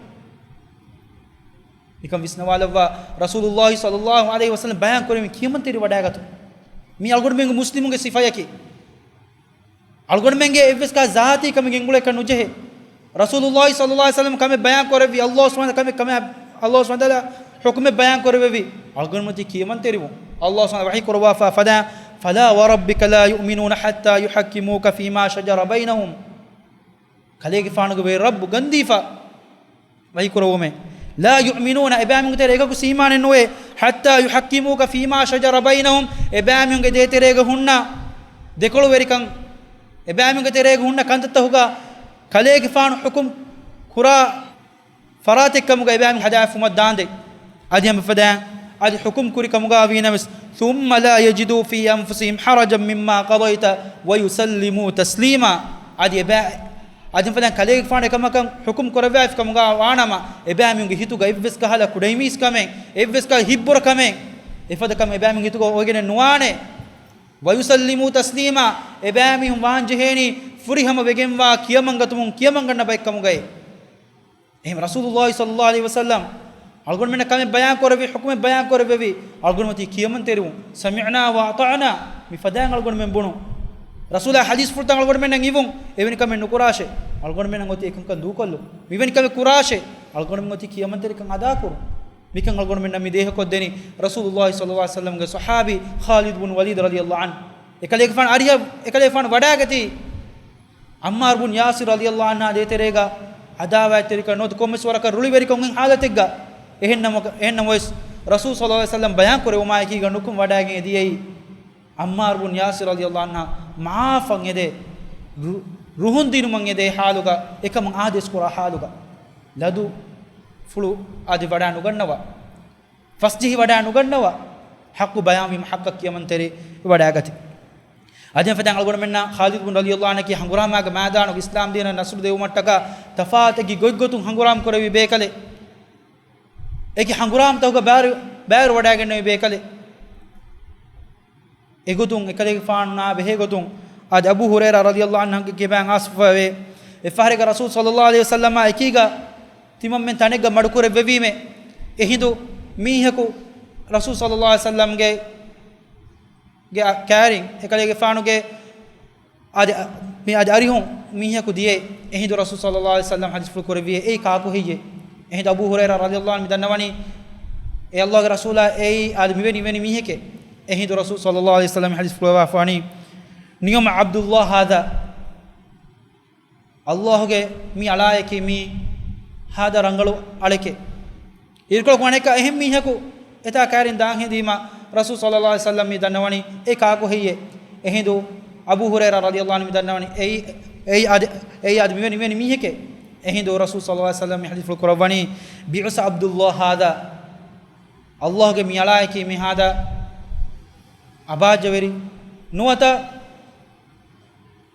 މިކަން ވިސްނަވާލައްވާ، ރަސޫލުއްލާހި ޞައްލައްލާހު ޢަލައިހި ވަސައްލަމް ބަޔާން ކުރެވި ކިޔަމަންތެރި ވަޑައިގަތުން. މީ އަޅުގަނޑުމެންގެ މުސްލިމުންގެ ސިފަޔަކީ. އަޅުގަނޑުމެންގެ އެއްވެސް ކާ ޒާތީ ކަމެއް ގެންގުޅޭކަށް ނުޖެހޭ. ރަސޫލުއްލާހި ޞައްލައްލާހު ޢަލައިހި ވަސައްލަމް ކަމެއް ބަޔާން ކުރެއްވި، ﷲ ސުބްޙާނަހޫ ކަމެއް، ކަމެއް ﷲ ސުބްޙާނަހޫ ވަތަޢާލާ ޙުކުމެއް ބަޔާން ކުރެއްވެވި، އަޅުގަނޑުމަތީ ކިޔަމަންތެރިވުން. ﷲ ސުބްޙާނަހޫ ވަތަޢާލާ ވަޙީ ކުރައްވާފަ ފަދަ، "فلا وربك لا يؤمنون حتى يحكموك فيما شجر بينهم." ކަލޭގެފާނުގެ ވެރި ރައްބު ގަންދީފަ ވަޙީ ކުރައްވުމޭ. "لا يؤمنون" އެބައިމީހުންގެ ތެރޭ އެކަކު އީމާނެއް ނުވޭ. "حتى يحكموك فيما شجر بينهم" އެބައިމީހުންގެ ދޭތެރޭގަ ހުންނަ ދެކޮޅުވެރިކަން، އެބައިމީހުންގެ ތެރޭގަ ހުންނަ ކަންތައްތަކުގަ ކަލޭގެފާނު ޙުކުމް ކުރާ ފަރާތެއްކަމުގަ އެބައިމީހުން ހަދާފުމަށް ދާނދެ. އަދި ހަމަ ފަދައިން އަދި ޙުކުމް ކުރި ކަމުގަ ވީނަމަވެސް، "ثم لا يجدوا في أنفسهم حرجا مما قضيت ويسلموا تسليما" އަދި އެބައި، އަދި ފަދައިން ކަލޭގެފާނު އެކަމަކަށް ޙުކުމް ކުރައްވާފި ކަމުގަ ވާނަމަ، އެބައިމީހުންގެ ހިތުގަ އެއްވެސް ކަހަލަ ކުޑައިމީސްކަމެއް، އެއްވެސް ކަހަލަ ހިތްބުރަކަމެއް، އެފަދަ ކަމެއް އެބައިމީހުންގެ ހިތުގަ އޮވެގެނެއް ނުވާނެ. "ويسلموا تسليما" އެބައިމީހުން ވާންޖެހޭނީ ފުރިހަމަ ވެގެންވާ ކިޔަމަންގަތުމުން ކިޔަމަންގަންނަ ބައެއްކަމުގައި. އެހެން ރަސޫލުއްލާހި ޞައްލައްލާހު ޢަލައިހި ވަސައްލަމް އަޅުގަނޑުމެންނަށް ކަމެއް ބަޔާން ކުރެއްވި، ޙުކުމެއް ބަޔާން ކުރެއްވެވި، އަޅުގަނޑުމަތީ ކިޔަމަންތެރިވުން. "سمعنا وأطعنا" މި ފަދައިން އަޅުގަނޑުމެން ބުނުން. ރަސޫލާ ޙަދީޘްފުޅުތައް އަޅުގަނޑުމެންނަށް އިވުން، އެވެނި ކަމެއް ނުކުރާށޭ، އަޅުގަނޑުމެންނަށް އޮތީ އެކަންކަން ދޫކޮށްލުން. މިވެނި ކަމެއް ކުރާށޭ، އަޅުގަނޑުމެން އޮތީ ކިޔަމަންތެރިކަން އަދާކުރުން. މިކަން އަޅުގަނޑުމެންނަށް މި ދޭހަކޮށްދެނީ ރަސޫލުއްލާހި ޞައްލައްލާހު ޢަލައިހި ވަސައްލަމްގެ ޞަޙާބީ ޚާލިދު ބުން ވަލީދު ރަޟިޔައްލާހު ޢަންހު. އެކަލޭގެފާނު އަރިހަށް، އެކަލޭގެފާނު ވަޑައިގަތީ ޢައްމާރު ބުން ޔާސިރު ރަޟިޔައްލާހު ޢަންހާ ދޭތެރޭގަ ޢަދާވާތްތެރިކަން ނުވަތަ ކޮންމެސް ވަރަކަށް ރުޅިވެރިކަން އޮތް ޙާލަތެއްގަ. އެހެންނަމަ-، އެހެންނަމަވެސް، ރަސޫލު ޞައްލައްލާހު ޢަލައިހި ވަސައްލަމް ބަޔާން ކުރެވުމާއެކީގަ ނުކުމެ ވަޑައިގެން އެދިޔައީ ޢައްމާރު ބުން ޔާސިރު ރަޟިޔައްލާހު ޢަންހާ މަޢާފަށް އެދޭ، ރު-، ރުހުން ދިނުމަށް އެދޭ ޙާލުގަ، އެކަމަށް އާދޭސް ކުރާ ޙާލުގަ. ލަދު ފުޅު އަދި ވަޑައި ނުގަންނަވާ. ފަސްޖެހި ވަޑައި ނުގަންނަވާ، ޙައްޤު ބަޔާންވީމަ ޙައްޤަށް ކިޔަމަންތެރި ވަޑައިގަތީ. އަދި ފަދައިން އަޅުގަނޑުމެންނަށް ޚާލިދު ބުން ރަޟިޔައްލާހު ޢަންހު އެކި ހަނގުރާމާގެ މައިދާނުގަ އިސްލާމް ދީނަށް ނަޞްރު ދެއްވުމަށްޓަކާ ތަފާތު އެކި ގޮތްގޮތުން ހަނގުރާމަ ކުރެއްވި ބޭކަލެއް. އެކި ހަނގުރާމަތަކުގަ ބައިވެރި، ބައިވެރިވަޑައިގެންނެވި ބޭކަލެއް. އެގޮތުން އެކަލޭގެފާނުންނާ ބެހޭގޮތުން އަދި އަބޫ ހުރައިރާ ރަޟިޔައްލާހު ޢަންހުގެ ކިބައިން އައިސްފަވޭ. އެއްފަހަރެއްގަ ރަސޫލު ޞައްލައްލާހު ޢަލައިހި ވަސައްލަމާ އެކީގަ ތިމަންމެން ތަނެއްގަ މަޑުކުރެއްވެވީމޭ. އެހިނދު މީހަކު ރަސޫލު ޞައްލައްލާހު ޢަލައިހި ވަސައްލަމްގެ ގެ ކާރިން އެކަލޭގެފާނުގެ އަދި، މި އަދި އަރިހުން މީހަކު ދިޔައޭ. އެހިނދު ރަސޫލު ޞައްލައްލާހު ޢަލައިހި ވަސައްލަމް ޙަދީޘްފުޅު ކުރެއްވިއޭ، އެއީ ކާކު ހެއްޔޭ؟ އެހިނދު އަބޫ ހުރައިރާ ރަޟިޔައްލާހު ޢަންހު މި ދަންނަވަނީ، އޭ ﷲގެ ރަސޫލާ، އެއީ އަދި މިވެނި، މިވެނި މީހެކޭ. އެހިނދު ރަސޫލު ޞައްލައްލާހު ޢަލައިހި ވަސައްލަމް ޙަދީޘްފުޅު ކުރައްވާފަވަނީ، "نعم عبد الله هذا." ﷲގެ މި އަޅާއެކީ މީ ހާދަ ރަނގަޅު އަޅެކޭ. އިރުކޮޅަކު އަނެއްކާ އެހެން މީހަކު އެތާ ކާރިން ދާން ހެދީމަ، ރަސޫލު ޞައްލައްލާހު ޢަލައިހި ވަސައްލަމް މި ދަންނަވަނީ، އެ ކާކު ހެއްޔޭ؟ އެހިނދު އަބޫ ހުރައިރާ ރަޟިޔައްލާހު ޢަންހު މި ދަންނަވަނީ، އެއީ، އެއީ އަދި، އެއީ އަދި މިވެނި، މިވެނި މީހެކޭ. އެހިނދު ރަސޫލު ޞައްލައްލާހު ޢަލައިހި ވަސައްލަމް މި ޙަދީޘްފުޅު ކުރައްވަނީ، "بئس عبد الله هذا." ﷲގެ މި އަޅާއެކީ މި ހާދަ އަބާއްޖަވެރި ނުވަތަ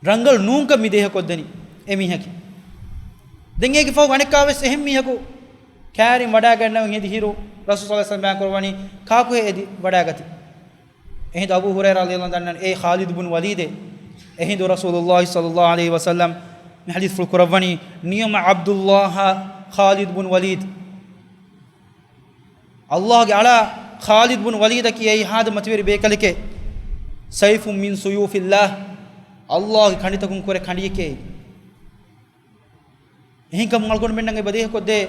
ރަނގަޅު ނޫންކަން މި ދޭހަކޮށްދެނީ އެ މީހަކީ. ދެން އޭގެ ފަހު އަނެއްކާވެސް އެހެން މީހަކު ކާރިން ވަޑައިގަންނަވަން ހެދި ހިރު، ރަސޫލު ޞައްލައްލާހު ޢަލައިހި ވަސައްލަމް ބަޔާން ކުރައްވަނީ، ކާކުހޭ އެދި ވަޑައިގަތީ؟ އެހިނދު އަބޫ ހުރައިރާ ރަޟިޔައްލާހު ޢަންހު ދަންނަވަނީ، އޭ ޚާލިދު ބުން ވަލީދޭ. އެހިނދު ރަސޫލު ޞައްލައްލާހު ޢަލައިހި ވަސައްލަމް މި ޙަދީޘްފުޅު ކުރައްވަނީ، "نعم عبد الله خالد بن وليد." ﷲގެ އަޅާ ޚާލިދު ބުން ވަލީދަކީ އެއީ ހާދަ މަތިވެރި ބޭކަލެކޭ. "سيف من سيوف الله." ﷲގެ ކަނޑިތަކުން ކުރެ ކަނޑިއެކޭ. އެހެންކަމުން އަޅުގަނޑުމެންނަށް އެބަ ދޭހަކޮށްދޭ،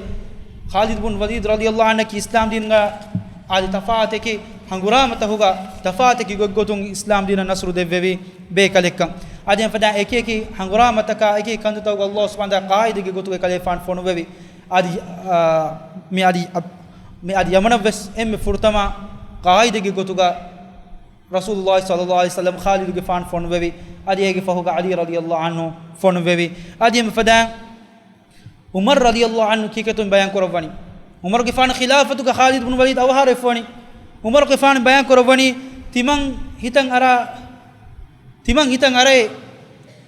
ޚާލިދު ބުން ވަލީދު ރަޟިޔައްލާހު ޢަންހު އިސްލާމް ދީންގަ އަދި ތަފާތެކި ހަނގުރާމަތަކުގަ ތަފާތެކި ގޮތްގޮތުން އިސްލާމް ދީނަށް ނަޞްރު ދެއްވެވި ބޭކަލެއްކަން. އަދި އެފަދަ އެކި އެކި ހަނގުރާމަތަކާ އެކި ކަންތައްތަކުގަ ﷲ ސުބްޙާނަހޫ ވަތަޢާލާ ޤާއިދެއްގެ ގޮތުގައި ކަލޭފާން ފޮނުއްވެވި. އަދި، އާ، މި އަދި، މި އަދި ޔަމަނަށްވެސް އެންމެ ފުރަތަމަ ޤާއިދެއްގެ ގޮތުގަ ރަސޫލުއްލާހި ޞައްލައްލާހު ޢަލައިހި ވަސައްލަމް ޚާލިދުގެފާން ފޮނުއްވެވި. އަދި އޭގެ ފަހުގަ ޢަލީ ރަޟިޔައްލާހު ޢަންހު ފޮނުއްވެވި. އަދި އެންމެ ފަދައިން ޢުމަރު ރަޟިޔައްލާހު ޢަންހު ކީކޭތޯ ބަޔާން ކުރައްވަނީ. ޢުމަރުގެފާނު ޚިލާފަތުގަ ޚާލިދު ބުން ވަލީދު އަވަހާރަވެފަވަނީ. ޢުމަރުގެފާނު ބަޔާން ކުރައްވަނީ، ތިމަން ހިތަށް އަރާ، ތިމަން ހިތަށް އަރައޭ،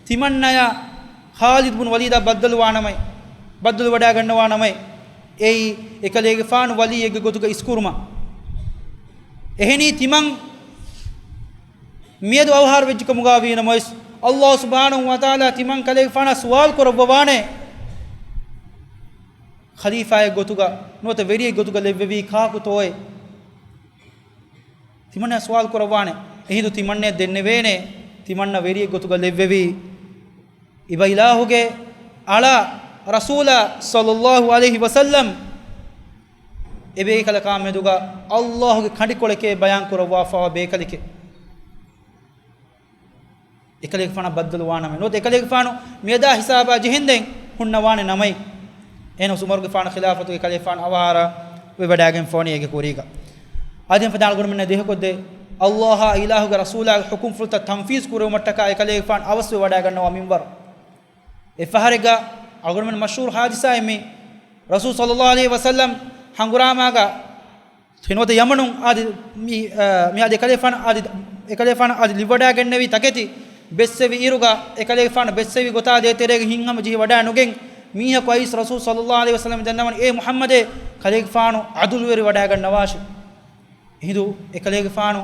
ތިމަންނަޔާ ޚާލިދު ބުން ވަލީދާ ބައްދަލުވާނަމަ، ބައްދަލުވަޑައިގަންނަވާނަމަ، އެއީ އެކަލޭގެފާނު ވަލީއެއްގެ ގޮތުގަ އިސްކުރުމަށް. އެހެނީ ތިމަން މިއަދު އަވަހާރަ ވެއްޖެކަމުގަ ވީނަމަވެސް، ﷲ ސުބްޙާނަހޫ ވަތަޢާލާ ތިމަން ކަލޭގެފާނާ ސުވާލު ކުރައްވަވާނެ، ޚަލީފާއެއް ގޮތުގަ ނުވަތަ ވެރިއެއް ގޮތުގަ ލެއްވެވީ ކާކުތޯއޭ؟ ތިމަންނަ ސުވާލު ކުރައްވާނެ. އެހިނދު ތިމަންނަ ދެންނެވޭނެ، ތިމަންނަ ވެރިއެއް ގޮތުގަ ލެއްވެވީ އިބަ އިލާހުގެ އަޅާ ރަސޫލާ ޞައްލައްލާހު ޢަލައިހި ވަސައްލަމް އެބޭކަލަކާ މެދުގަ ﷲގެ ކަނޑިކޮޅެކޭ ބަޔާން ކުރައްވާފަވާ ބޭކަލެކޭ. އެކަލޭގެފާނަށް ބައްދަލުވާނަމޭ. ނުވަތަ އެކަލޭގެފާނު މިއަދާ ހިސާބާ ޖެހެންދެން ހުންނަވާނެ ނަމައި. އެހެނަސް ޢުމަރުގެފާނު ޚިލާފަތުގެ ކަލޭގެފާނު އަވަހާރަ ވެވަޑާގެންފަވަނީ އޭގެ ކުރީގަ. އާދެން ފަދަ އަޅުގަނޑުމެންނަށް ދޭހަކޮށްދޭ، ﷲއާ އިލާހުގެ ރަސޫލާގެ ޙުކުމްފުޅުތައް ތަންފީޒު ކުރެވުމަށްޓަކާ އެކަލޭގެފާނު އަވަސްވެވަޑާގަންނަވާ މިންވަރު. އެއްފަހަރެއްގަ އަޅުގަނޑުމެން މަޝްހޫރު ޙާދިސާއެއް މީ. ރަސޫލު ޞައްލައްލާހު ޢަލައިހި ވަސައްލަމް ހަނގުރާމާގަ ނުވަތަ ޔަމަނުން އާދެ، މި، އާ، މި އާދެ އެކަލޭގެފާނު އާދެ، އެކަލޭގެފާނު އާދެ ލިބިވަޑާގެންނެވި ތަކެތި ބެއްސެވި އިރުގަ، އެކަލޭގެފާނު ބެއްސެވި ގޮތާ ދޭތެރޭގަ ހިތްހަމަޖެހި ވަޑާ ނުގެން، މީހަކު އައިސް ރަސޫލު ޞައްލައްލާހު ޢަލައިހި ވަސައްލަމަށް ދަންނަވަނީ، އޭ މުޙައްމަދޭ، ކަލޭގެފާނު ޢަދުލުވެރި ވަޑާގަންނަވާށޭ. އެހިނދު އެކަލޭގެފާނު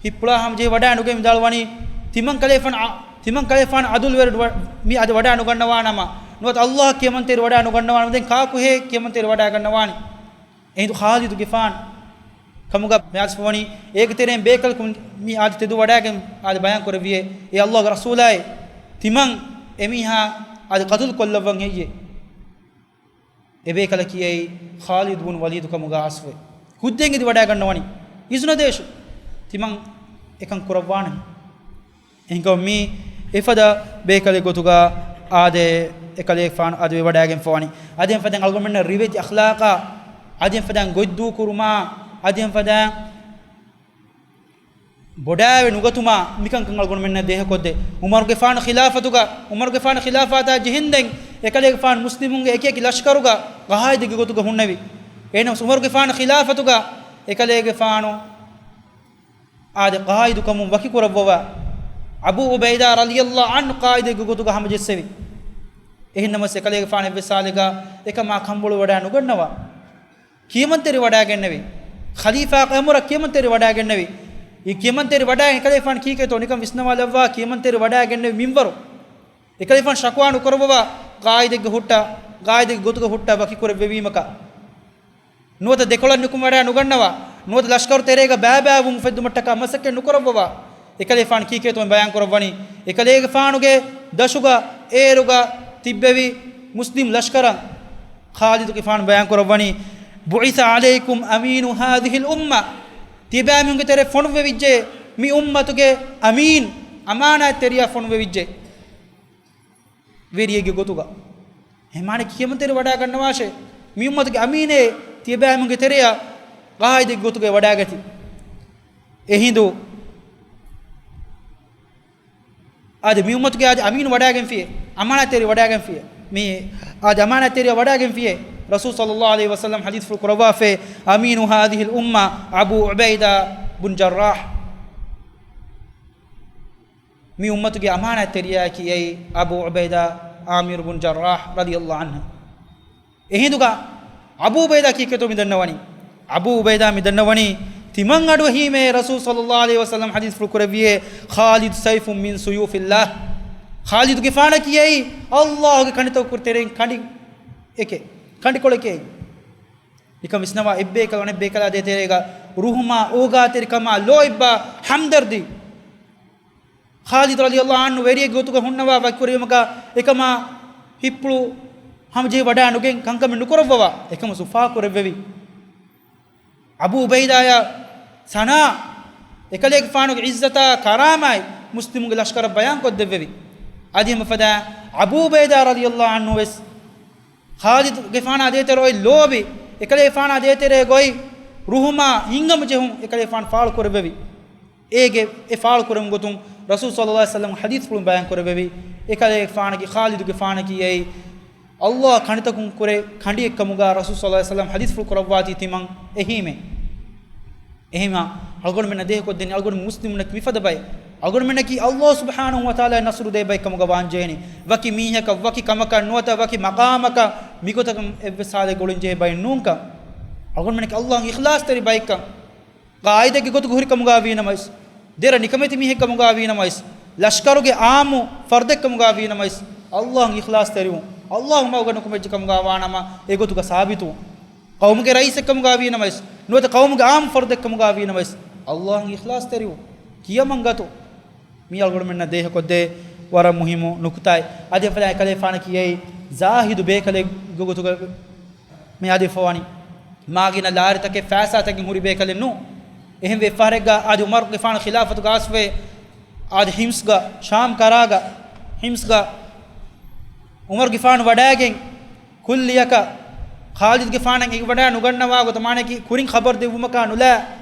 ހިތްޕުޅާ ހަމަޖެހި ވަޑާ ނުގެން ވިދާޅުވަނީ، ތިމަން ކަލޭގެފާނު ޢަ-، ތިމަން ކަލޭގެފާނު ޢަދުލުވެރި ވަ-، މި އަދި ވަޑާ ނުގަންނަވާނަމަ، ނުވަތަ ﷲ ކިޔަމަންތެރި ވަޑާ ނުގަންނަވާނަމަ، ދެން ކާކުހޭ ކިޔަމަންތެރި ވަޑާގަންނަވާނީ؟ އެހިނދު ޚާލިދުގެފާނު ކަމުގަ މިއާދެ ފޮވަނީ، އޭގެ ތެރެއިން ބޭކަލަކު މި އާދެ ތެދު ވަޑާގެން އާދެ ބަޔާން ކުރެއްވިއޭ، އޭ ﷲގެ ރަސޫލާއޭ، ތިމަން އެމީހާ އާދެ ޤަތުލު ކޮށްލައްވަން ހެއްޔޭ؟ އެބޭކަލަކީ އެއީ ޚާލިދު ބުން ވަލީދު ކަމުގަ އަސްވެ. ހުއްދައިން އެދި ވަޑާގަންނަވަނީ. އިޒުނަ ދޭށު. ތިމަން އެކަން ކުރައްވާނެ. އެހިނގަމަ މީ އެފަދަ ބޭކަލެއް ގޮތުގަ އާދެ، އެކަލޭގެފާނު އާދެ ވެވަޑާގެންފަވަނީ. އަދި އެފަދަ އަޅުގަނޑުމެންނަށް ރިވެތި އަޚްލާޤާ، އަދި އެފަދަ ގޮތްދޫކުރުމާ، އަދި އެފަދަ ބޮޑާވެ ނުގަތުމާ މިކަންކަން އަޅުގަނޑުމެންނަށް ދޭހަކޮށްދޭ. ޢުމަރުގެފާނު ޚިލާފަތުގަ، ޢުމަރުގެފާނު ޚިލާފާތާ ޖެހެންދެން އެކަލޭގެފާނު މުސްލިމުންގެ އެކި އެކި ލަޝްކަރުގަ ޤާއިދެއްގެ ގޮތުގަ ހުންނެވި. އެހެނަސް ޢުމަރުގެފާނު ޚިލާފަތުގަ އެކަލޭގެފާނު އާދެ ޤާއިދުކަމުން ވަކިކުރައްވަވާ، އަބޫ ޢުބައިދާ ރަޟިޔަﷲ ޢަންހު ޤާއިދެއްގެ ގޮތުގަ ހަމަޖެއްސެވި. އެހެންނަމަވެސް އެކަލޭގެފާނު އެއްވެސް ހާލެއްގަ އެކަމާ ކަނބޮޅުވެވަޑާ ނުގަންނަވާ. ކިޔަމަންތެރި ވަޑާގެންނެވި. ޚަލީފާ އަމުރަށް ކިޔަމަންތެރި ވަޑާގެންނެވި. އެ ކިޔަމަންތެރި ވަޑާގެން އެކަލޭގެފާނު ކީކޭތޯ ނިކަން ވިސްނަވާލައްވާ، ކިޔަމަންތެރި ވަޑާގެންނެވި މިންވަރު. އެކަލޭގެފާނު ޝަކުވާ ނުކުރައްވަވާ، ޤާއިދެއްގެ ހުއްޓަށް، ޤާއިދެއްގެ ގޮތުގަ ހުއްޓަށް ވަކިކުރެއްވެވީމަކަށް. ނުވަތަ ދެކޮޅަށް ނިކުމެވަޑާ ނުގަންނަވާ، ނުވަތަ ލަޝްކަރު ތެރޭގަ ބައިބައިވުން އުފެއްދުމަށްޓަކާ މަސައްކަތް ނުކުރައްވަވާ، އެކަލޭގެފާނު ކީކޭތޯ ބަޔާން ކުރައްވަނީ؟ އެކަލޭގެފާނުގެ ދަށުގަ އޭރުގަ ތިއްބެވި މުސްލިމް ލަޝްކަރަށް ޚާލިދުގެފާނު ބަޔާން ކުރައްވަނީ، "بعث عليكم أمين هذه الأمة." ތިޔަބައިމީހުންގެ ތެރެ ފޮނުއްވެވިއްޖެ، މި އުއްމަތުގެ އަމީން، އަމާނާތްތެރިޔާ ފޮނުއްވެވިއްޖެ. ވެރިއެއްގެ ގޮތުގަ. އެހެންމާނަ ކިޔަމަންތެރި ވަޑާގަންނަވާށޭ. މި އުއްމަތުގެ އަމީނޭ ތިޔަބައިމީހުންގެ ތެރެއަށް ޤާއިދެއްގެ ގޮތުގައި ވަޑާގަތީ. އެހިނދު އާދެ، މި އުއްމަތުގެ އާދެ އަމީނު ވަޑާގެންފިޔޭ، އަމާނާތްތެރި ވަޑާގެންފިޔޭ. މި އާދެ އަމާނާތްތެރިޔާ ވަޑާގެންފިޔޭ. ރަސޫލު ޞައްލައްލާހު ޢަލައިހި ވަސައްލަމް ޙަދީޘްފުޅު ކުރައްވާފައި، "أمين هذه الأمة أبو عبيدة بن جراح." މި އުއްމަތުގެ އަމާނާތްތެރިޔާއަކީ އެއީ އަބޫ ޢުބައިދާ ޢާމިރު ބުން ޖައްރާޙް ރަޟިޔަﷲ ޢަންހު. އެހިނދުގަ އަބޫ ޢުބައިދާ ކީކޭތޯ މި ދަންނަވަނީ؟ އަބޫ ޢުބައިދާ މި ދަންނަވަނީ ތިމަން އަޑުއެހީމޭ ރަސޫލު ޞައްލައްލާހު ޢަލައިހި ވަސައްލަމް ޙަދީޘްފުޅު ކުރެއްވިޔޭ، "خالد سيف من سيوف الله." ޚާލިދުގެފާނަކީ އެއީ ﷲގެ ކަނޑިތަކު ތެރެއިން ކަނޑި އެކެއް، ކަނޑިކޮޅެކޭ. ނިކަން ވިސްނަވާ، އެއްބޭކަލު އަނެއްބޭކަލާ ދޭތެރޭގަ ރުހުމާ، އޯގާތެރިކަމާ، ލޯތްބާ، ހަމްދަރްދީ. ޚާލިދު ރަޟިޔަﷲ ޢަންހު ވެރިއެއްގެ ގޮތުގަ ހުންނަވާ ވަކިކުރެވުމަކަށް އެކަމާ ހިތްޕުޅު ހަމަޖެހި ވަޑާ ނުގެން ކަންކަމެއް ނުކުރައްވަވާ، އެކަމަކު އުފާކުރެއްވެވި. އަބޫ ޢުބައިދާޔަށް ސަނާ، އެކަލޭގެފާނުގެ ޢިއްޒަތާ ކަރާމާތް މުސްލިމުންގެ ލަޝްކަރަށް ބަޔާންކޮށްދެއްވެވި. އަދި ހަމަ ފަދަ އަބޫ ޢުބައިދާ ރަޟިޔަﷲ ޢަންހު ވެސް ޚާލިދުގެފާނާ ދޭތެރޭ އޮތް ލޯބި، އެކަލޭގެފާނާ ދޭތެރޭ އޮތް ރުހުމާ ހިތްހަމަޖެހުން އެކަލޭގެފާނު ފާޅުކުރެއްވެވި. އޭގެ އެ ފާޅުކުރެވުން ގޮތުން ރަސޫލު ޞައްލައްލާހު ޢަލައިހި ވަސައްލަމް ޙަދީޘްފުޅުން ބަޔާންކުރެއްވެވި. އެކަލޭގެފާނަކީ، ޚާލިދުގެފާނަކީ އެއީ ﷲ ކަނޑިތަކުން ކުރެ ކަނޑިއެއްކަމުގަ ރަސޫލު ޞައްލައްލާހު ޢަލައިހި ވަސައްލަމް ޙަދީޘްފުޅު ކުރައްވާތީ ތިމަން އެހީމޭ. އެހެންވީމާ، އަޅުގަނޑުމެންނަށް ދޭހަކޮށްދެނީ އަޅުގަނޑު މުސްލިމުންނަކީ މިފަދަ ބައެއް. އަޅުގަނޑުމެންނަކީ ﷲ ސުބްޙާނަހޫ ވަތަޢާލާ ނަޞްރު ދޭ ބައެއްކަމުގަ ވާންޖެހެނީ. ވަކި މީހަކަށް، ވަކި ކަމަކަށް ނުވަތަ ވަކި މަޤާމަކަށް މިގޮތަކަށް އެއްވެސް ހާލެއްގަ އުޅެންޖެހޭ ބައެއް ނޫންކަން. އަޅުގަނޑުމެންނަކީ ﷲ އިޚްލާޞްތެރި ބައެއްކަން. ޤާއިދެއްގެ ގޮތުގަ ހުރިކަމުގަ ވީނަމަވެސް، ދެރަ ނިކަމެތި މީހެއްކަމުގަ ވީނަމަވެސް، ލަޝްކަރުގެ އާއްމު ފަރުދެއްކަމުގަ ވީނަމަވެސް، ﷲ އިޚްލާޞްތެރިވުން، ﷲ މަގުގަ ނުކުމެއްޖެކަމުގަ ވާނަމަ އެގޮތުގަ ސާބިތުވުން. ޤައުމުގެ ރައީސެއްކަމުގަ ވީނަމަވެސް، ނުވަތަ ޤައުމުގެ އާއްމު ފަރުދެއްކަމުގަ ވީނަމަވެސް، ﷲ އިޚްލާޞްތެރިވުން. ކިޔަމަން ގަތު. މީ އަޅުގަނޑުމެންނަށް ދޭހަކޮށްދޭ ވަރަށް މުހިއްމު ނުކުތާއެއް. އަދި އެފަދަ އެކަލޭފާނަކީ އެއީ ޒާހިދު ބޭކަލެއްގެ ގޮތުގަ މި އާދެވިފަވާނީ. މާގިނަ ލާރިތަކެއް ފައިސާތަކެއް ހުރި ބޭކަލެއް ނޫން. އެހެންވެ އެއްފަހަރެއްގަ އާދެ ޢުމަރުގެފާނު ޚިލާފަތުގަ އައިސްފައި އާދެ ޙިމްޞްގަ، ޝާމް ކަރާގަ، ޙިމްޞްގަ ޢުމަރުގެފާނު ވަޑައިގެން ކުއްލިއަކަށް ޚާލިދުގެފާނަށް އެ ވަޑައި ނުގަންނަވާ ގޮތަށް، މާނައަކީ ކުރިން ޚަބަރު ދެއްވުމަކާ ނުލާ،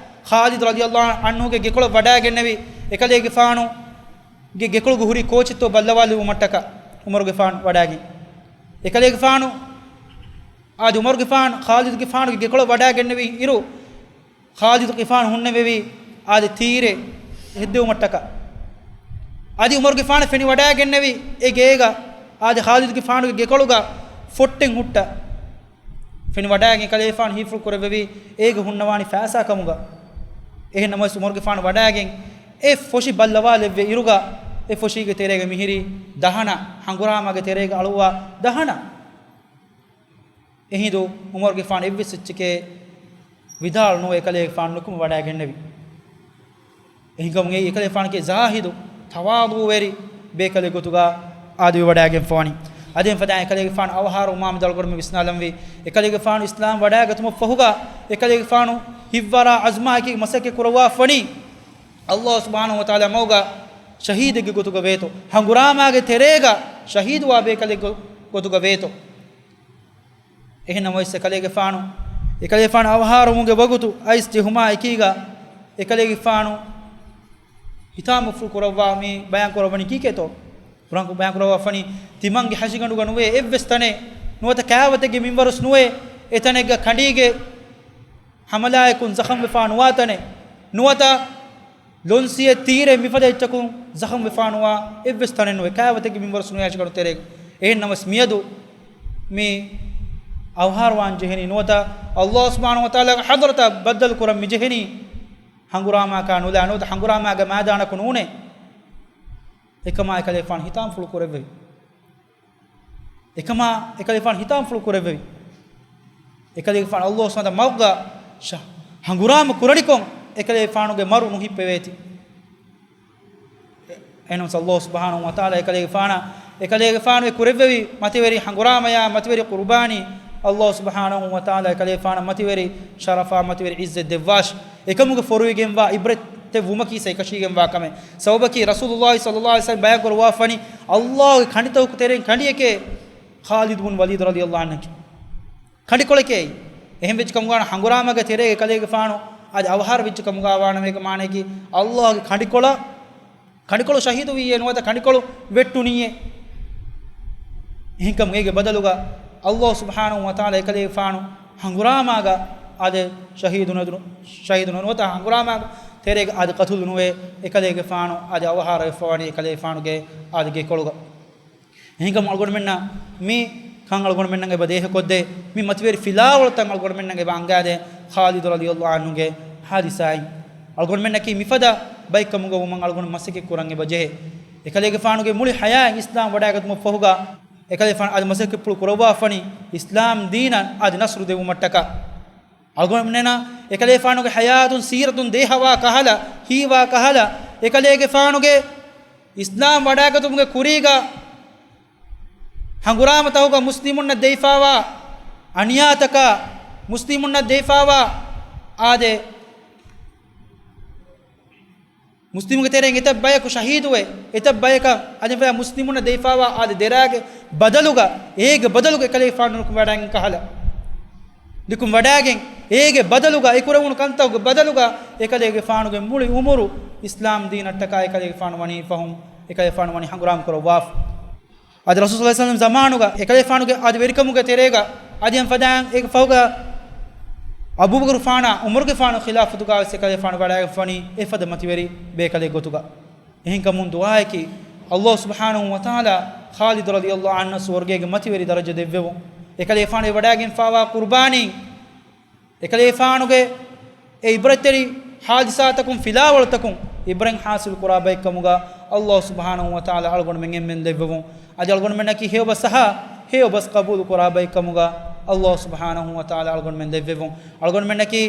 ޚާލިދު ރަޟިޔަﷲ ޢަންހުގެ ގެކޮޅަށް ވަޑައިގެންނެވި އެކަލޭގެފާނުގެ ގެކޮޅުގަ ހުރި ކޯޗެއްތޯ ބައްލަވާލެއްވުމަށްޓަކާ ޢުމަރުގެފާނު ވަޑައިގެން. އެކަލޭގެފާނު އާދެ ޢުމަރުގެފާނު ޚާލިދުގެފާނުގެ ގެކޮޅަށް ވަޑައިގެންނެވި އިރު، ޚާލިދުގެފާނު ހުންނެވެވީ އާދެ ތީރެއް ހެއްދެވުމަށްޓަކާ. އަދި ޢުމަރުގެފާނަށް ފެނިވަޑައިގެންނެވި އެ ގޭގަ އާދެ ޚާލިދުގެފާނުގެ ގެކޮޅުގަ ފޮއްޓެއް ހުއްޓާ. ފެނިވަޑައިގެން އެކަލޭގެފާނު ހީފުޅު ކުރެއްވެވީ އޭގަ ހުންނަވާނީ ފައިސާ ކަމުގަ. އެހެން ނަމަވެސް ޢުމަރުގެފާނު ވަޑައިގެން އެ ފޮށި ބައްލަވާލެއްވި އިރުގަ އެ ފޮށީގެ ތެރޭގަ މިހިރީ ދަހަނަ، ހަނގުރާމާގެ ތެރޭގަ އަޅުއްވާ ދަހަނަ. އެހިނދު ޢުމަރުގެފާނު އެއްވެސް އެއްޗެކޭ ވިދާޅު ނުވެ އެކަލޭގެފާނު ނުކުމެ ވަޑައިގެންނެވި. އެހިނގަމުން އެއީ އެކަލޭގެފާނަކީ ޒާހިދު، ތަވާޟުޢުވެރި ބޭކަލެއް ގޮތުގަ އާދެވި ވަޑައިގެންފަވަނީ. އަދި އެފަދައިން އެކަލޭގެފާނު އަވަހާރަވުމާމެދު އަޅުގަނޑުމެން ވިސްނާލަންވީ، އެކަލޭގެފާނު އިސްލާމް ވަޑައިގަތުމަށްފަހުގަ އެކަލޭގެފާނު ހިތްވަރާ ޢަޒްމާއެކީ މަސައްކަތް ކުރައްވާފަވަނީ، ﷲ ސުބްޙާނަހޫ ވަތަޢާލާ މަގުގަ ޝަހީދެއްގެ ގޮތުގަ ވޭތޯ، ހަނގުރާމާގެ ތެރޭގަ ޝަހީދުވާ ބޭކަލެއްގެ ގޮ-، ގޮތުގަ ވޭތޯ. އެހެން ނަމަވެސް އެކަލޭގެފާނު، އެކަލޭގެފާނު އަވަހާރަވުމުގެ ވަގުތު އައިސް ޖެހުމާ އެކީގަ، އެކަލޭގެފާނު ހިތާމަފުޅު ކުރައްވާ މި ބަޔާން ކުރައްވަނީ ކީކޭތޯ؟ ކުރަން ބަޔާން ކުރައްވާފަނީ، ތިމަންގެ ހަށިގަނޑުގަ ނުވޭ އެއްވެސް ތަނެއް، ނުވަތަ ކާވަތެއްގެ މިންވަރުސް ނުވޭ އެތަނެއްގަ ކަނޑީގެ ހަމަލާއަކުން ޒަޚަމްވެފާ ނުވާ ތަނެއް، ނުވަތަ ލޮންސިއެއް ތީރެއް މިފަދަ އެއްޗަކުން ޒަޚަމްވެފާ ނުވާ އެއްވެސް ތަނެއް ނުވޭ، ކާވަތެއްގެ މިންވަރުސް ނުވޭ ހަށިގަނޑު ތެރޭގަ. އެހެން ނަމަވެސް މިއަދު މި އަވަހާރަވާން ޖެހެނީ ނުވަތަ ﷲ ސުބްޙާނަހޫ ވަތަޢާލާގެ ޙަޟްރަތަށް ބައްދަލު ކުރަން މި ޖެހެނީ ހަނގުރާމާއަކާ ނުލާ، ނުވަތަ ހަނގުރާމާގެ މައިދާނަކު ނޫނޭ. އެކަމާ އެކަލޭގެފާނު ހިތާމަފުޅު ކުރެއްވެވި. އެކަމާ އެކަލޭގެފާނު ހިތާމަފުޅު ކުރެއްވެވި. އެކަލޭގެފާނު ﷲ ސުބްޙާނަހޫ ވަތަޢާލާ މަގުގަ ޝަ-، ހަނގުރާމަ ކުރަނިކޮށް އެކަލޭގެފާނުގެ މަރު ނުހިއްޕެވޭތި. އެހެންނަމަވެސް ﷲ ސުބްޙާނަހޫ ވަތަޢާލާ އެކަލޭގެފާނަށް، އެކަލޭގެފާނު އެ ކުރެއްވެވި މަތިވެރި ހަނގުރާމަޔާ، މަތިވެރި ޤުރުބާނީ، ﷲ ސުބްޙާނަހޫ ވަތަޢާލާ އެކަލޭގެފާނަށް މަތިވެރި ޝަރަފާ، މަތިވެރި ޢިއްޒަތް ދެއްވާށި. އެކަމުގެ ފޮރުވިގެންވާ ޢިބްރަތްތެއް ވުމަކީ އެކަށީގެންވާ ކަމެއް. ސަބަބަކީ ރަސޫލުﷲ ޞައްލަﷲ ޢަލައިހި ވަސައްލަމަ ބަޔާން ކުރައްވާފަވަނީ، ﷲގެ ކަނޑިތަކުގެ ތެރެއިން ކަނޑިއެކޭ ޚާލިދު ބުން ވަލީދު ރަޟިޔަﷲ ޢަންހު. ކަނޑިކޮޅެކޭ. އެހެން ވެއްޖެ ކަމުގަ ހަނގުރާމާގެ ތެރޭގަ އެކަލޭގެފާނު އަދި އަވަހާރަ ވެއްޖެ ކަމުގަ ވާނަމޭގެ މާނައަކީ، ﷲގެ ކަނޑިކޮޅަށް، ކަނޑިކޮޅު ޝަހީދުވީއޭ ނުވަތަ ކަނޑިކޮޅު ވެއްޓުނީއޭ. އެހެންކަމުން އޭގެ ބަދަލުގަ ﷲ ސުބްޙާނަހޫ ވަތަޢާލާ އެކަލޭގެފާނު ހަނގުރާމާގަ އާދެ ޝަހީދު ނުވެ، ޝަހީދު ނުވެ ނުވަތަ ހަނގުރާމާގެ ތެރޭގަ އާދެ ޤަތުލު ނުވެ، އެކަލޭގެފާނު އާދެ އަވަހާރަވެފަވަނީ އެކަލޭގެފާނުގެ އާދެ ގެކޮޅުގަ. އެހެންކަމުން އަޅުގަނޑުމެންނަށް މި ކަން އަޅުގަނޑުމެންނަށް އެބަ ދޭހަކޮށްދޭ، މި މަތިވެރި ފިލާވަޅުތައް އަޅުގަނޑުމެންނަށް އެބަ އަންގާދޭ، ޚާލިދު ރަޟިޔަﷲ ޢަންހުގެ ޙާދިސާއިން. އަޅުގަނޑުމެންނަކީ މިފަދަ ބައެއްކަމުގަ ވުމަށް އަޅުގަނޑު މަސައްކަތް ކުރަން އެބަ ޖެހޭ. އެކަލޭގެފާނުގެ މުޅި ޙަޔާތް އިސްލާމް ވަޑައިގަތުމަށް ފަހުގަ، އެކަލޭގެފާނު އަދި މަސައްކަތްޕުޅު ކުރައްވާފަނީ، އިސްލާމް ދީނަށް އަދި ނަޞްރު ދެއްވުމަށްޓަކާ. އަޅުގަނޑުމެންނަށް އެކަލޭގެފާނުގެ ޙަޔާތުން ސީރަތުން ދޭހަވާ ކަހަލަ، ހީވާ ކަހަލަ، އެކަލޭގެފާނުގެ އިސްލާމް ވަޑައިގަތުމުގެ ކުރީގަ ހަނގުރާމަތަކުގަ މުސްލިމުންނަށް ދެވިފާވާ އަނިޔާތަކާ، މުސްލިމުންނަށް ދެވިފާވާ އާދެ، މުސްލިމުގެ ތެރެއިން އެތައް ބަޔަކު ޝަހީދުވެ، އެތައް ބަޔަކަށް އަދި މުސްލިމުންނަށް ދެވިފާވާ އާދެ ދެރާގެ ބަދަލުގަ، އޭގެ ބަދަލުގަ އެކަލޭގެފާނު ނުކުމެވަޑައިގެން ކަހަލަ. ނިކުމެވަޑައިގެން، އޭގެ ބަދަލުގަ، އެ ކުރެވުނު ކަންތަކުގެ ބަދަލުގަ، އެކަލޭގެފާނުގެ މުޅި އުމުރު އިސްލާމް ދީނަށްޓަކާ އެކަލޭގެފާނު ވަނީ ފަހުން، އެކަލޭގެފާނު ވަނީ ހަނގުރާމަ ކުރައްވާފަ. އަދި ރަސޫލު ޞައްލަﷲ ޢަލައިހި ވަސައްލަމް ޒަމާނުގަ އެކަލޭގެފާނުގެ އަދި ވެރިކަމުގެ ތެރޭގަ އަދި އެން ފަދައިން އޭގެ ފަހުގަ އަބޫބަކުރުފާނާ ޢުމަރުގެފާނު ޚިލާފަތުގަ ވެސް އެކަލޭގެފާނު ވަޑައިގެންފަވަނީ އެފަދަ މަތިވެރި ބޭކަލެއް ގޮތުގަ. އެހެންކަމުން ދުޢާއަކީ، ﷲ ސުބްޙާނަހޫ ވަތަޢާލާ ޚާލިދު ރަޟިޔަﷲ ޢަންހު ސުވަރުގޭގެ މަތިވެރި ދަރަޖަ ދެއްވެވުން. އެކަލޭގެފާނު ވަޑައިގެންފާވާ ޤުރުބާނީ، އެކަލޭގެފާނުގެ އެ ޢިބްރަތްތެރި ޙާދިސާތަކުން، ފިލާވަޅުތަކުން، ޢިބްރަތް ޙާޞިލު ކުރާ ބައެއްކަމުގަ ﷲ ސުބްޙާނަހޫ ވަތަޢާލާ އަޅުގަނޑުމެން އެންމެން ލެއްވެވުން. އަދި އަޅުގަނޑުމެންނަކީ ހެޔޮބަސް އަހާ، ހެޔޮބަސް ޤަބޫލު ކުރާ ބައެއްކަމުގަ ﷲ ސުބްޙާނަހޫ ވަތަޢާލާ އަޅުގަނޑުމެން ލެއްވެވުން. އަޅުގަނޑުމެންނަކީ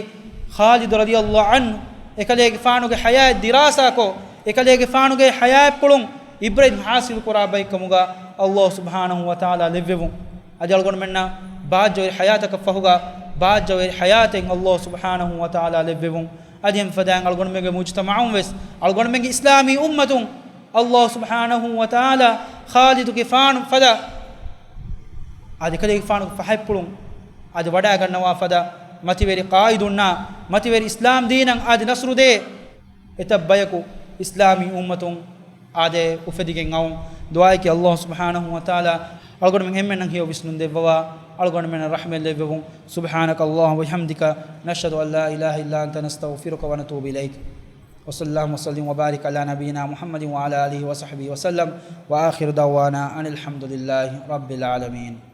ޚާލިދު ރަޟިޔަﷲ ޢަންހު އެކަލޭގެފާނުގެ ޙަޔާތް ދިރާސާކޮށް، އެކަލޭގެފާނުގެ ޙަޔާތްޕުޅުން ޢިބްރަތް ޙާޞިލު ކުރާ ބައެއްކަމުގަ ﷲ ސުބްޙާނަހޫ ވަތަޢާލާ ލެއްވެވުން. އަދި އަޅުގަނޑުމެންނަށް ބާއްޖަވެރި ޙަޔާތަކަށް ފަހުގަ ބާއްޖަވެރި ޙަޔާތެއް ﷲ ސުބްޙާނަހޫ ވަތަޢާލާ ލެއްވެވުން. އަދި އެންފަދައިން އަޅުގަނޑުމެންގެ މުޖުތަމަޢުން ވެސް، އަޅުގަނޑުމެންގެ އިސްލާމީ އުއްމަތުން ﷲ ސުބްޙާނަހޫ ވަތަޢާލާ ޚާލިދުގެފާނު ފަދަ އަދި އެކަލޭގެފާނުގެ ފަހަތްޕުޅުން އަދި ވަޑައިގަންނަވާ ފަދަ މަތިވެރި ޤާއިދުންނާ، މަތިވެރި އިސްލާމް ދީނަށް އަދި ނަޞްރު ދޭ އެތައް ބަޔަކު އިސްލާމީ އުއްމަތުން އާދެ އުފެދިގެން އައުން. ދުޢާއަކީ ﷲ ސުބްޙާނަހޫ ވަތަޢާލާ އަޅުގަނޑުމެން އެންމެންނަށް ހެޔޮ ވިސްނުން ދެއްވަވާ، އަޅުގަނޑުމެންނަށް ރަޙްމަތް ލެއްވެވުން. سبحانك اللهم وبحمدك، نشهد أن لا إله إلا أنت، نستغفرك ونتوب إليك. وصلى اللهم وسلم وبارك على نبينا محمد وعلى آله وصحبه وسلم، وآخر دعوانا أن الحمد لله رب العالمين.